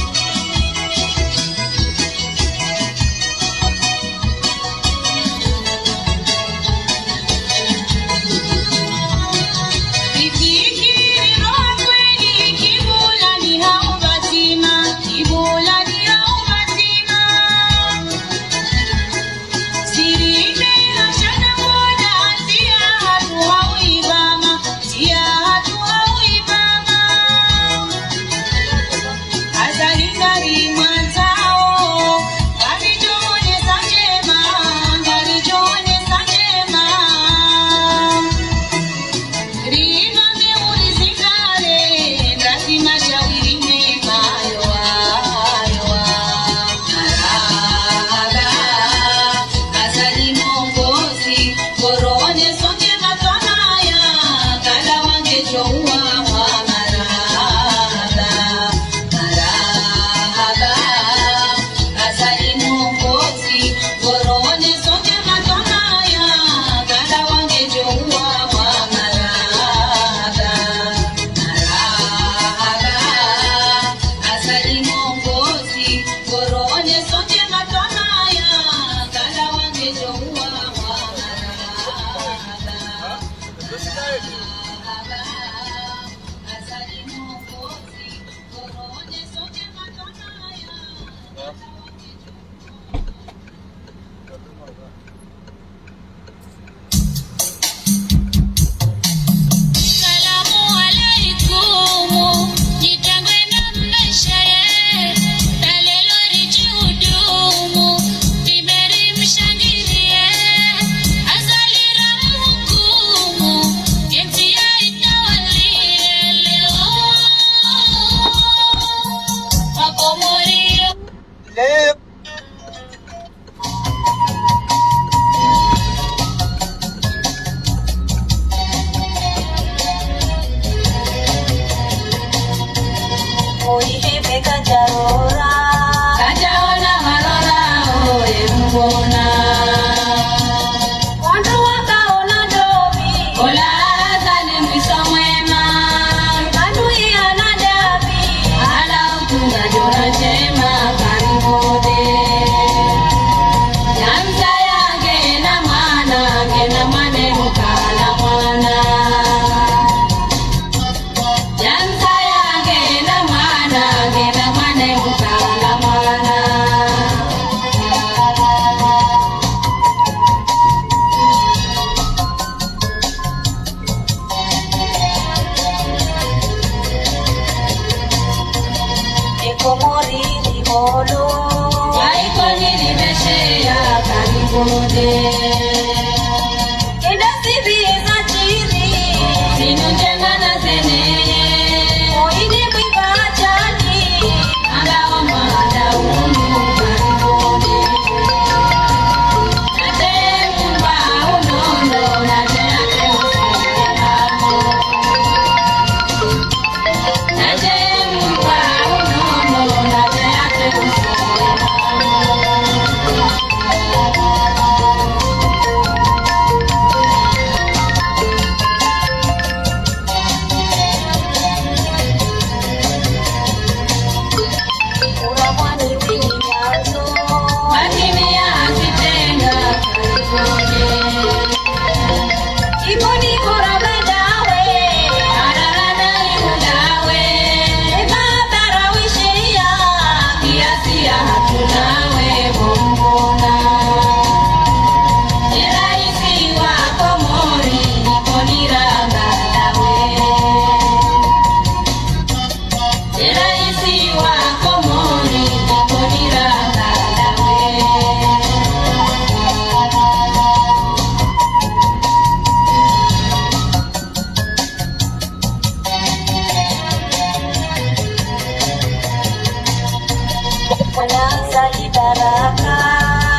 Wanazali baraka.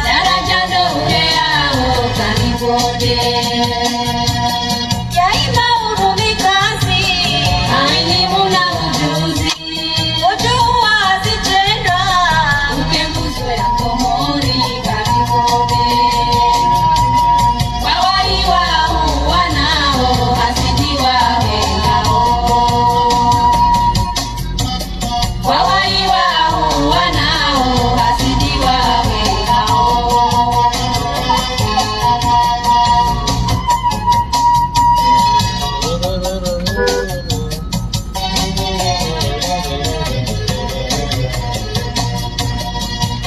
Daraja ndo uleyao karibu nde. Yaima urumikazi. Haini muna ujuzi. Ujua zitendwa. Uke nguzo ya Komori karibu nde. Wawaiwa uwanao, hasidiwa wengao. Wawaiwa uwanao, hasidiwa wengao.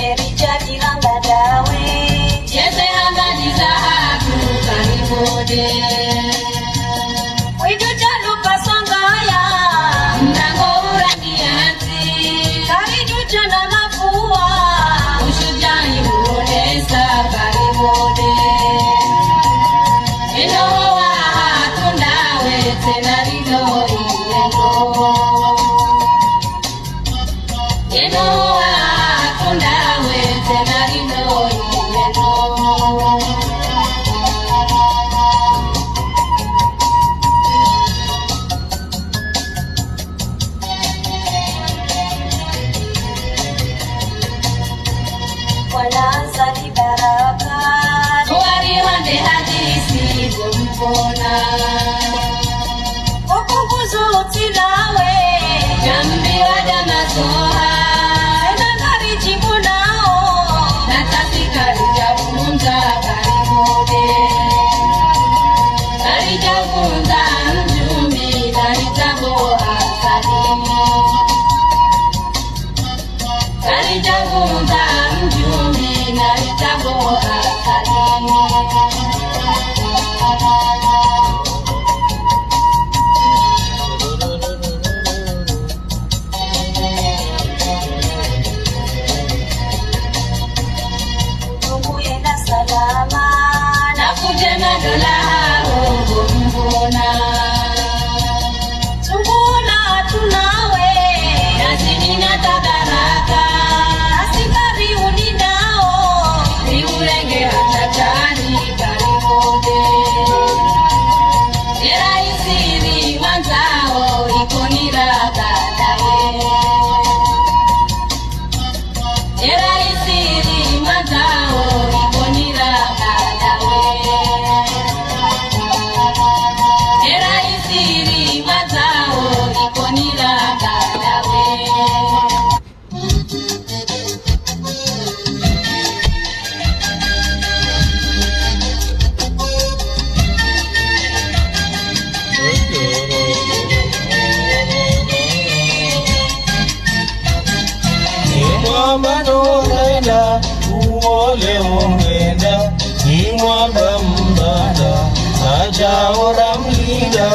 Eri jadi hamba ndawe. Yeze hamba ndizahatru karibu nde. Widu jaluka swangaya. Mrango urangiyati. Karidu jana mafua. Ushujai uonesa karibu nde. Ino wahatru ndawe tsena rino iyendo. Ino wahatru ndawe tsena rino iyendo. Wanazali baraka. Tuwari wande hadisi kumpona. Wapunguzo tsi nawe. Jambi wa damasoha. Sena ngari jibu nao. Na tafikari jabunza karibu nde. Ngari jabunza mjumbi, ngari jabo hasadini. Ngari jabunza mjumbi, ngari jabo hasadini. Mungu yenda salama, na kujema dola ho kumbona. Tunguna tunawe, nazini na tabaraka. Asikari uninao, ni urenge hata jani karibu nde. Era isiri wanzao, ikonira kadawe. Era isiri wanzao, ikonira kadawe. Era isiri wanzao, ikonira kadawe. Imwamba norenda, uwole ongenda, imwamba mbanda, aja ora mlinda.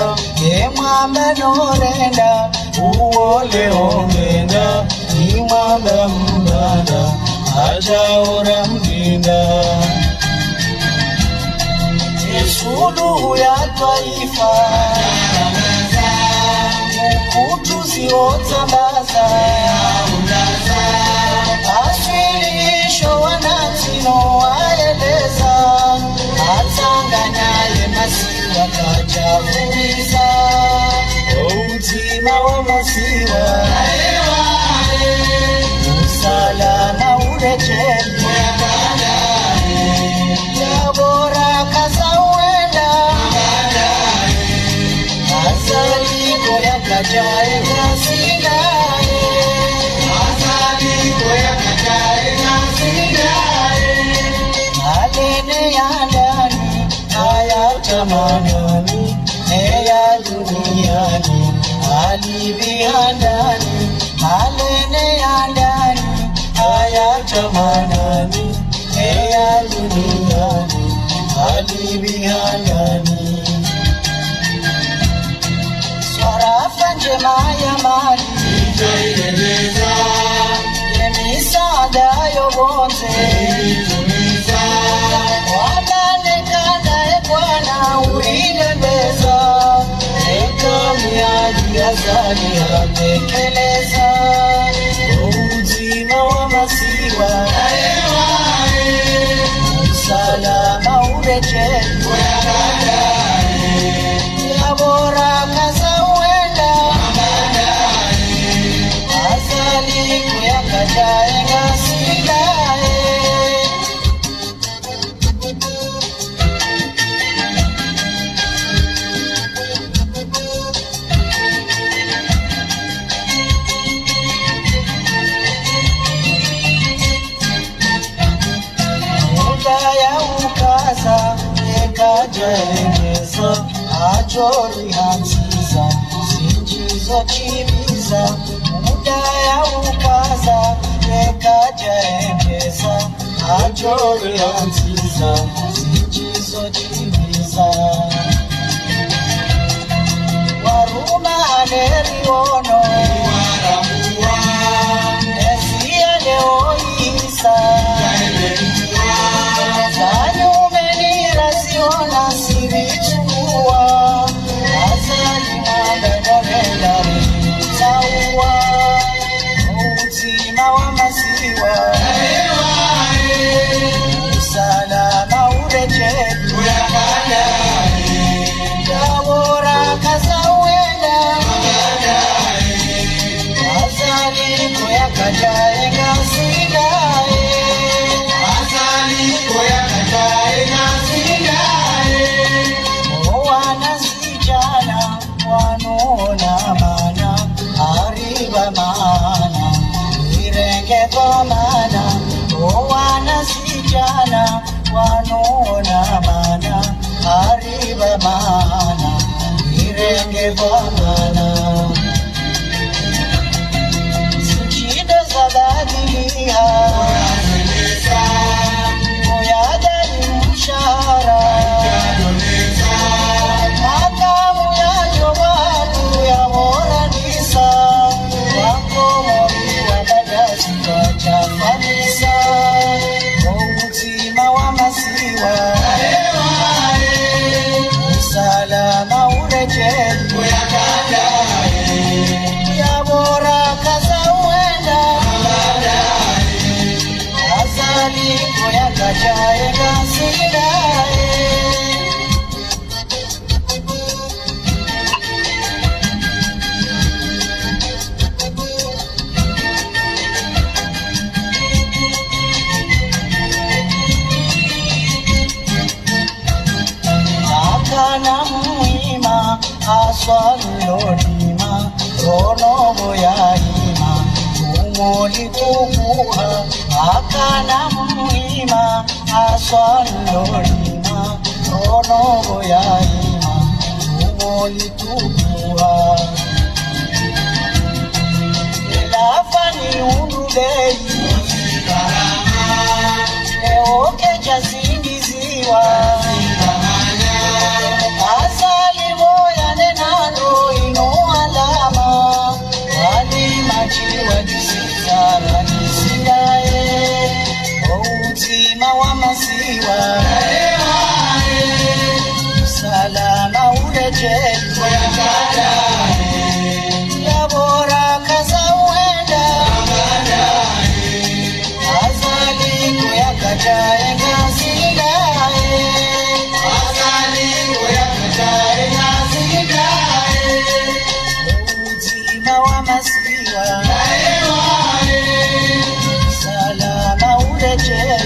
Imwamba norenda, uwole ongenda, imwamba mbanda, aja ora mlinda. Suluhu ya twaifa, kutuzi otsambaza. Aswilisho wanatsi no waeleza, atsanganya ye masiwa kajavuliza. Udzima wa masiwa, usalama ureje. Tabora kaza uenda. Azali koya kajae kasindae. Azali koya kajae kasindae. Alene ya ndani, haya tamanani, ne ya duniani, alibi ya ndani, alene ya ndani, haya tamanani, ne ya duniani, alibi ya ndani. Swarafa njema ya mali, itaileleza. Ye misaada yo bonze, itumiza. Wabane kanda e Bwana uilembeza. Eka miadi ya Azali yatekeleza. Udzima wa masi Salama uredjei. Ya bora kaza wenda. Azali kuyakadjaye ngasi ndaye. Muda ya ukaza, yeka djengeza, adjo rihandziza, zindji zo timiza. Muda ya ukaza, yeka djengeza, adjo rihandziza, zindji zo timiza. Waruma aleri ono. Warambua. Esi ya leo isa. Zanyumeni raziona sibitsukua. Azali mwanda nonenda ritsaua. Uti Masiwa wa masiwa. Salama uredjei. Ya bora kaza wenda. Azali kuyakadjaye ngasi ndaye. Owanazidjana wanu wonamana, hari ba mana, irenge ba mana. Owanazidjana wanu wonamana, hari ba mana, irenge ba mana. Sijida zabadiliha. Muyadani mshahara. Makamu ya djowatu ya horanisa. Wakomori wa badasi kwa chafanisa. Mtima wa masiwa. Salama uredjei. Ya bora kaza wenda. Azali kuyakadjaye ngasi ndaye. Akana muhima, aswalolima, rono boyahima, umoli tukuha. Akana muhima, aswalolima, rono boyahima, umoli tukuha. Elafani undulei. Eoke jasingiziwa. Azali boya nenando inu alama. Wali majiwa jisizara nisidaye. Mtima wa masiwa. Salama uredjei. Ya bora kaza wenda. Azali kuyakadjaye ngasi ndaye. Mtima wa masiwa. Salama uredjei.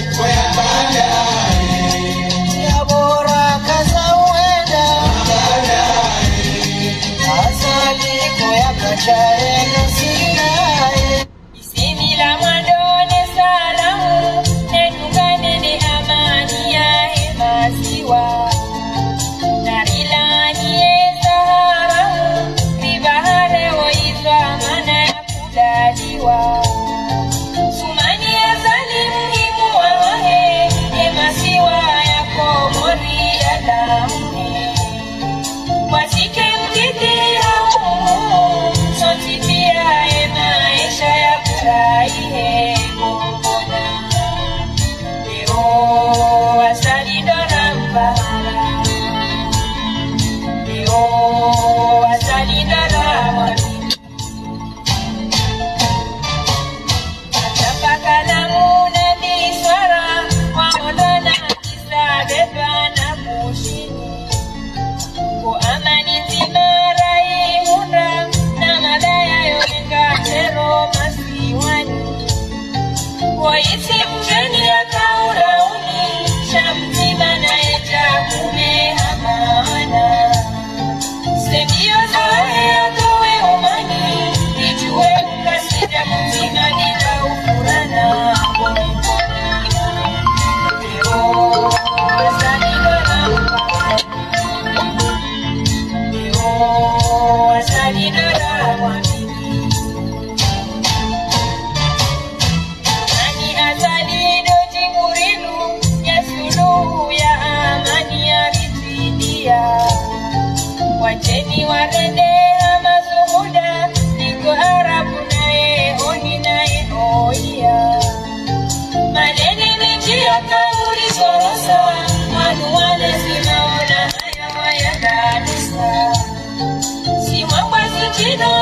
Ya bora kaza wenda. Azali kuyakadjaye ngasi ndaye. Bismillah mwando ne salamu, ne dungane ne amani yahe masiwa. Narilani ye saharamu, ribahare wo izwa mana ya kudaliwa. Sumani Azali muhimu wahe, ye masiwa ya Komori ya lamuhe. Wasike mtiti ya umu, sontiti Mdjeni ya kaura uni, sha mdzima naye dja kume hamana. Sendiyo zahe ya towe umani, idjuwe mkasidja mdzima nila ufurana. Eo, asali dora. Eo, asali dora wa mimi. Nani azali ndo djingurinu, ya suluhu ya amani ya ritwidia. Wadjeni warende hama zuhuda, niko Arabu naye, oni naye, oya. Manene mendji ya kauri zorosa, wanu wale zinaona haya waya kanisa. Si mwamba zitino